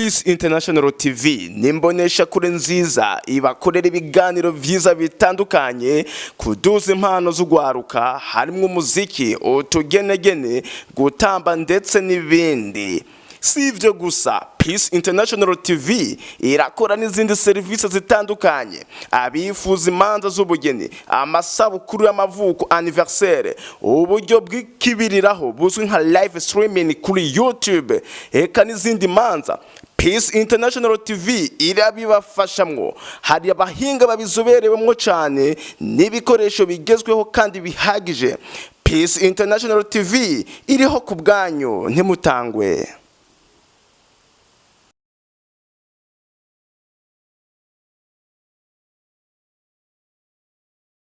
Peace International TV nimbonesha kure nziza ibakorera ibiganiro vyiza bitandukanye, kuduza impano z'ugwaruka, harimwo umuziki, utugenegene, gutamba ndetse n'ibindi. Si ivyo gusa, Peace International TV irakora n'izindi serivisi zitandukanye. Abifuza imanza z'ubugeni, amasabukuru y'amavuko, anniversaire, uburyo bw'ikibiriraho buzwi nka live streaming kuri YouTube, eka n'izindi manza, Peace International TV irabibafashamwo. Hari abahinga babizoberewemwo cyane n'ibikoresho bigezweho kandi bihagije. Peace International TV iriho ku bwanyu, ntimutangwe.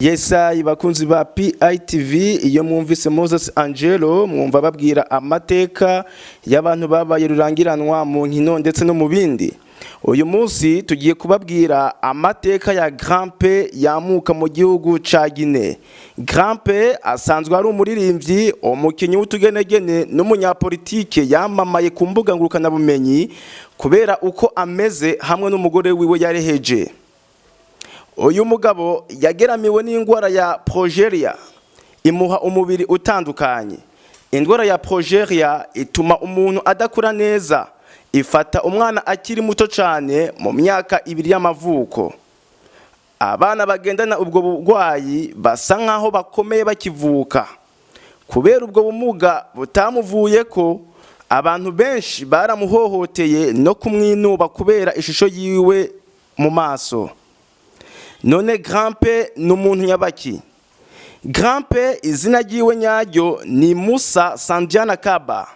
Yesayi bakunzi ba PITV, iyo mwumvise Moses Angelo mwumva babwira amateka y'abantu babaye rurangiranwa mu nkino ndetse no mu bindi. Uyu munsi tugiye kubabwira amateka ya Grand P yamuka mu gihugu ca Guinea. Grand P asanzwe ari umuririmbyi, umukinyi w'utugenegene n'umunyapolitike yamamaye ku mbuga ngurukanabumenyi kubera uko ameze hamwe n'umugore wiwe yareheje. Uyu mugabo yageramiwe n'indwara ya progeria imuha umubiri utandukanye. Indwara ya progeria ituma umuntu adakura neza, ifata umwana akiri muto cyane mu myaka 2 y'amavuko. Abana bagendana ubwo burwayi basa nkaho bakomeye bakivuka. Kubera ubwo bumuga butamuvuye ko, abantu benshi baramuhohoteye no kumwinuba kubera ishusho yiwe mu maso. None Grand P ni umuntu nyabaki? Grand P izina ryiwe nyaryo ni Musa Sandiana Kaba.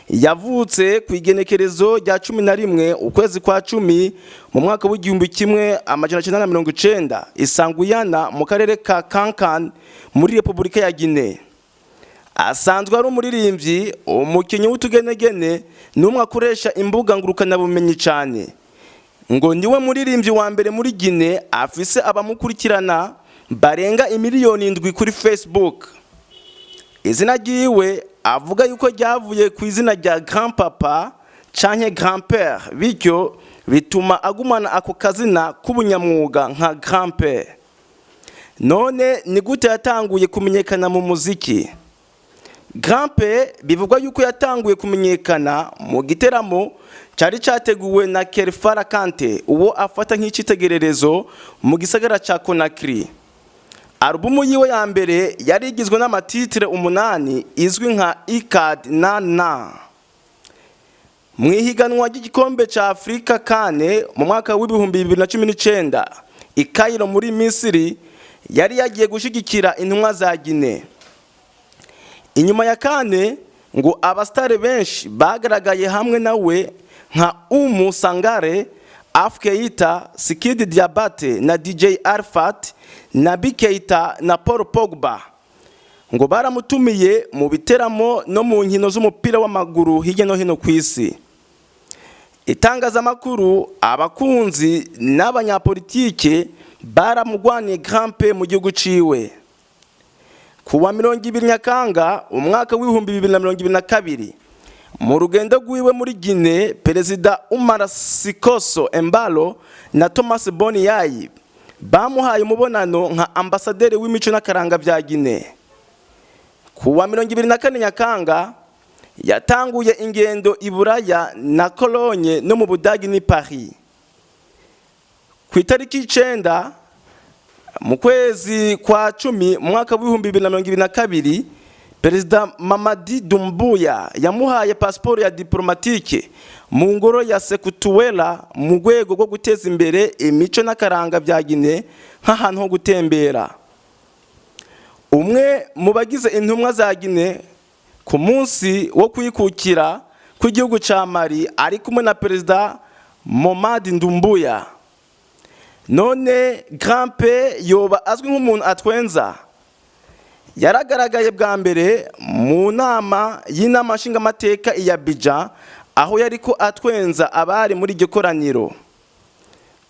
Yavutse ku igenekerezo rya 11 ukwezi kwa 10 mu mwaka w'1990 Isanguyana mu karere ka Kankan muri Repubulika ya Guinea. Asanzwe ari umuririmbyi, umukinnyi w'utugenegene n'umwe akoresha imbuga ngurukanabumenyi cyane. Ngo niwe muririmbyi wa mbere muri Guinea afise abamukurikirana barenga imiliyoni 7 kuri Facebook. Izina ryiwe avuga yuko ryavuye ku izina rya grand papa canke grand père, bityo bituma agumana ako kazina k'ubunyamwuga nka Grand Père. None ni gute yatanguye kumenyekana mu muziki? Grand P bivugwa yuko yatanguye kumenyekana mu giteramo cyari cyateguwe na Kerfara Kante, uwo afata nk'icyitegererezo, mu gisagara ca Conakry. Alubumu yiwe ya mbere yari igizwe n'amatitire 8 izwi nka Ikad na na. Mu ihiganwa ry'igikombe ca Afurika kane mu mwaka w'2019 i Cairo muri Misiri, yari yagiye gushigikira intumwa za Guinea. Inyuma ya kane ngo abasitari benshi bagaragaye hamwe nawe nka Umu Sangare, Afkeita, Sikidi Diabate na DJ Arfat na Bikeita na Paul Pogba, ngo baramutumiye mu biteramo no mu nkino z'umupira w'amaguru hirya no hino ku isi. Itangazamakuru, abakunzi n'abanyapolitike baramugwaniye Grand P mu gihugu ciwe. Kuwa 20 Nyakanga umwaka w'2022, mu rugendo rwiwe muri Guinea, Perezida Umar Sikoso Embalo na Thomas Boni Yayi bamuhaye umubonano nka ambasaderi w'imico n'akaranga bya Guinea. Kuwa 24 Nyakanga yatanguye ingendo i Buraya na Cologne no mu Budagi ni Paris. Ku itariki 9 mu kwezi kwa 10 mu mwaka w'2022, Perezida Mamadi Doumbouya yamuhaye pasiporo ya diplomatique mu ngoro ya Sekutuwela mu rwego rwo guteza imbere imico n'akaranga bya Guinea nk'ahantu ho gutembera. Umwe mu bagize intumwa za Guinea ku munsi wo kwikukira kw'igihugu ca Mali ari kumwe na Perezida Momadi Doumbouya. None Grand P yoba azwi nk'umuntu atwenza. Yaragaragaye bwa mbere mu nama y'inama nshingamateka iya Abidjan, aho yariko atwenza abari muri iryo koraniro.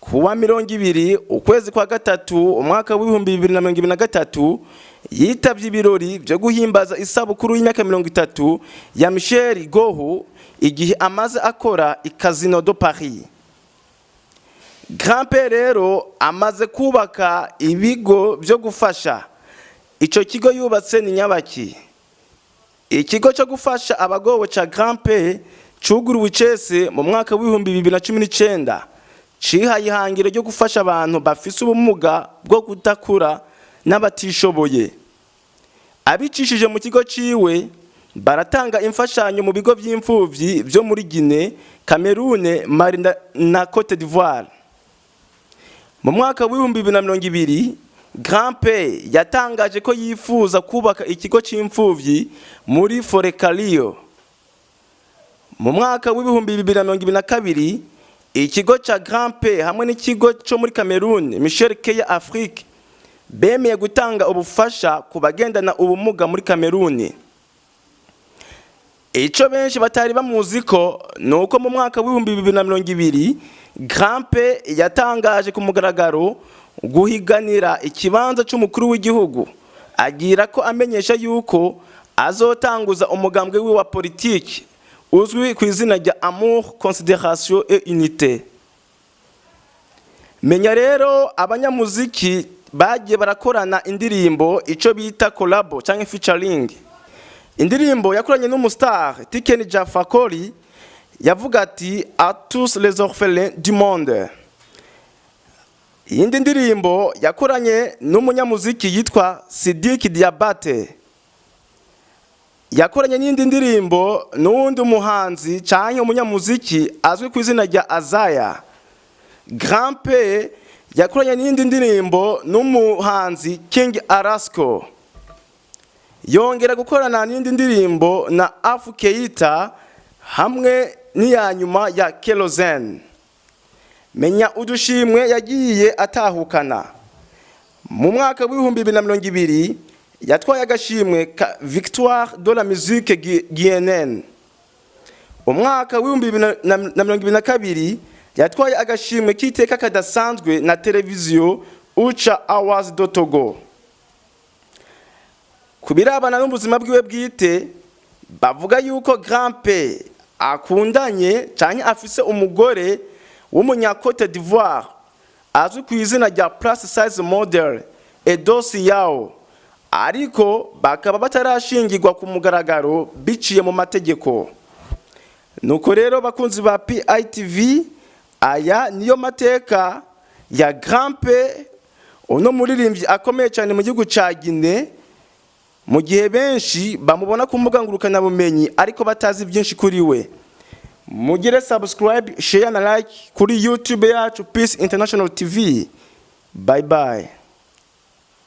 Kuwa 20 ukwezi kwa gatatu umwaka w'2023 Yitavye ibirori byo guhimbaza isabukuru y'imyaka 30 ya Michel Gohou, igihe amaze akora i Casino de Paris. Grand P rero amaze kubaka ibigo byo gufasha. Ico kigo yubatse ni nyabaki? Ikigo cyo gufasha abagowe ca Grand P cuguruwe icese mu mwaka w'2019. Cihaye ihangiro ryo gufasha abantu bafise ubumuga bwo kudakura n'abatishoboye. Abicishije mu kigo ciwe, baratanga imfashanyo mu bigo vy'imfuvyi vyo muri Guinée, Cameroun, Mali na Cote d'Ivoire. Mu mwaka w'2020, Grand P yatangaje ko yifuza kubaka ikigo c'imfuvyi muri Forecariah. Mu mwaka w'2022, ikigo ca Grand P hamwe n'ikigo co muri Cameroon, Michel Keya Afrique, bemeye gutanga ubufasha ku bagendana ubumuga muri Cameroon. Ico benshi batari bamuzi ko ni uko mu mwaka w'2020, Grand P yatangaje ku mugaragaro guhiganira ikibanza c'umukuru w'igihugu, agira ko amenyesha yuko azotanguza umugambwe wiwe wa politiki uzwi ku izina rya Amour, Considération et Unité. Menya rero abanyamuziki bagiye barakorana indirimbo, ico bita collabo cyangwa featuring. Indirimbo yakoranye n'umustar Tiken Jah Fakoly yavuga ati "À tous les orphelins du monde". Iyindi ndirimbo yakoranye n'umunyamuziki yitwa Sidiki Diabate. Yakoranye n'indi ndirimbo n'uwundi muhanzi canke umunyamuziki azwi ku izina rya Azaya. Grand P yakoranye n'indi ndirimbo n'umuhanzi King Arasco. Yongera gukorana n'indi ndirimbo na Afu Keita hamwe n'iya nyuma ya Kerozen. Menya udushimwe yagiye atahukana. Mu mwaka w'2020 yatwaye agashimwe ka Victoire de la musique guinéenne. Umwaka w'2022 yatwaye agashimwe k'iteka kadasanzwe na televiziyo Ucha Awards do Togo. Ku birabana n'ubuzima bwiwe bwite, bavuga yuko Grand P akundanye canke afise umugore w'umunya Cote d'Ivoire azwi ku izina rya plus size model Eudocie Yao, ariko bakaba batarashingirwa ku mugaragaro biciye mu mategeko. Nuko rero, bakunzi ba PITV, aya niyo mateka ya Grand P, uno muririmbyi akomeye cyane mu gihugu ca Guinea, mu gihe benshi bamubona ku mbuga ngurukanabumenyi ariko batazi byinshi kuri we. Mugire subscribe, share na like kuri YouTube yacu Peace International TV. Bye bye.